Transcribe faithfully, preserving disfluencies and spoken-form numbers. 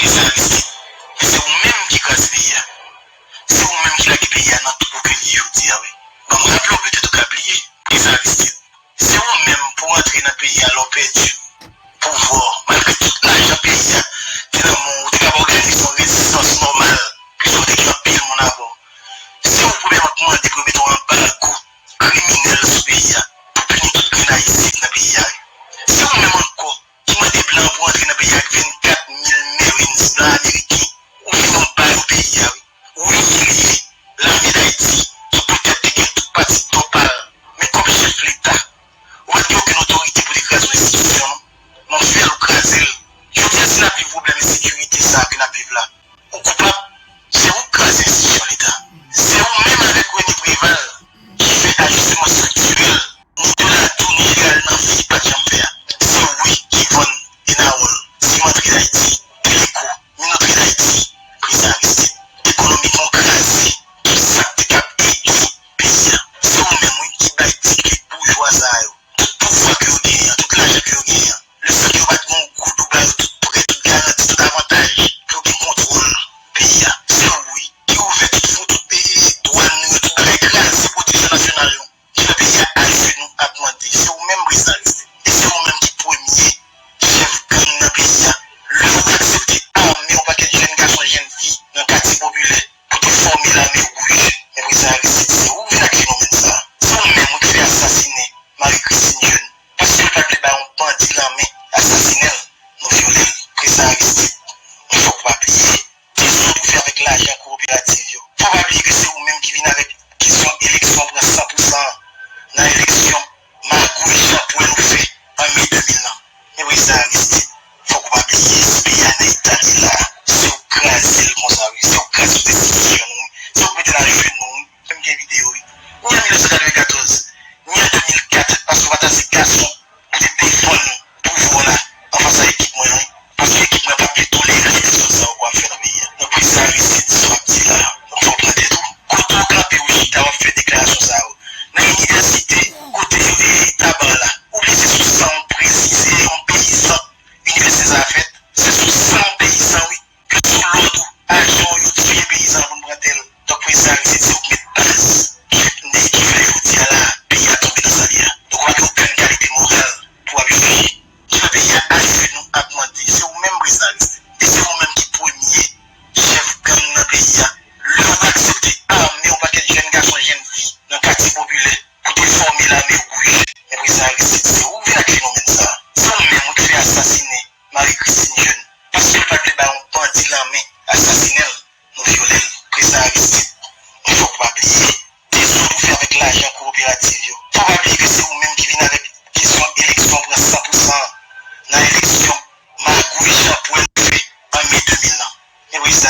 Prezidan Aristide, men se ou menm ki kraze peyi a. Se ou menm ki lage peyi a nan twou ke l ye jodi a, wi. Ban m raple w, petèt ou ka bliye, Prezidan Aristide. Se ou menm pou w antre nan peyi a lè w pèdi pouvwa w, malgre tout lajan peyi a te nan men w, ou te kapab òganize yon rezistans nòmal, piske w te gen anpil moun avè w. Se ou premyèman k mande pou yo mete yon anbago kriminèl sou peyi a, pou pini tout grenn Ayisyen ki nan peyi a. Se ou menm ankò ki mande blan pou antre nan peyi a ak vennkat mil Marines blan ameriken. Ou vin yon bal pou peyi a, wi. Wi, li ye. Lame Dayiti, ki poutèt te gen tout pati don pa l, men kòm chèf Leta, ou pa t gen okenn otorite pou te kraze yon enstitisyon, non. Men w fè l, ou kraze l. Jodi a, si n ap viv pwoblèm ensekirite sa a ke n ap viv la, ou koupab, se ou k kraze enstitisyon Leta. Se ou menm avèk René Préval ki fè ajisteman estriktirèl, ni dola tou, ni jeneral nan vi pa t janm fè a. Se wi ki vann Enawòl, Simantri Dayiti, Teleco, Minotri Dayiti, Prezidan Aristide. Ekonomi nou kraze, tout sa k te kab ede peyi a. Se ou menm, wi, ki bay ti klik boujwa sa yo. Tout pouvwa ke yo genyen an, tout lajan ke yo genyen an, lè sa ke yo pa t gen yon goud, ou ba yo tout prè, tout garanti, tout avantaj pou yo gen kontwòl peyi a. Se ou, wi, ki ouvè tout fwon, tout, e, e, dwàn nou yo, tout bagay, kraze pwoteksyon nasyonal nou. Ki fè peyi a ajenou ap mande. Se ou menm, Prezidan Aristide. E se ou menm ki premye chèf gang nan peyi a. Lè ou aksepte ame yon pakèt jèn gason, jèn fi nan katye popilè pou te fòme lame wouj, men Prezidan Aristide, se ou k vin ak fenomèn sa a. Se ou menm, wi, ki fè asasinen Marie Christine Jeune, paske l pa t vle bay yon bandi lanmen asasinen l, nou vyole l. Prezidan Aristide, men fòk ou pa bliye dezòd ou fè avèk lajan kooperativ yo. Fò w pa bliye ke se ou menm ki vin avèk kesyon eleksyon pran san pou san an nan eleksyon magouy, chanpwèl ou fè an me de mil lan. Men Prezidan Aristide, fòk ou pa bliye, si peyi a nan eta l ye la, se ou k kraze l konsa, wi. Se ou k kraze tout enstitisyon nou, wi. Se ou k mete l ajenou, wi. Menm gen videyo, wi. Ni an mil nèf san katrevenkatòz, ni an de mil kat, paske w pa t ase gason pou te defann pouvwa w la anfas a ekip mwen an, wi. Paske ekip mwen p ap vle tolere dezòd sa yo k ap fè nan peyi a. Donk, Prezidan Aristide, sa w ap di la, donk, fò w pran tèt ou. Kote w kanpe, w chita, w ap fè deklarasyon sa yo. Nan inivèsite, kote yo, e, Taba la, ou bliye se sou san yon prezi-, se yon peyizan inivèsite sa a fèt? Se sou san peyizan, wi. Ke sou lòd ou, ajan w yo tiye peyizan pou n pran tè l. Donk, Prezidan Aristide, se ou k met baz ki fè, ki fè jodi a la, peyi a tonbe nan sa l ye a. Donk, ou pa gen okenn kalite moral pou w ap jije. Ki fè peyi a ajenou ap mande. Se ou menm, Prezidan Aristide. E se ou menm ki premye chèf gang nan peyi a. Lè ou aksepte ame yon pakèt jèn gason, jèn fi nan katye popilè pou te fòme lame wouj, men Prezidan Aristide, se ou k vin ak fenomèn sa a. Se ou menm, wi, ki fè asasinen Marie Christine Jeune, paske l pa t vle bay yon bandi lanmen asasinen l, nou vyole l. Prezidan Aristide, men fòk ou pa bliye dezòd ou fè avèk lajan kooperativ yo. Fò w pa bliye ke se ou menm ki vin avèk kesyon eleksyon pran san pou san an nan eleksyon magouy, chanpwèl ou fè an me de mil lan. Men Prezidan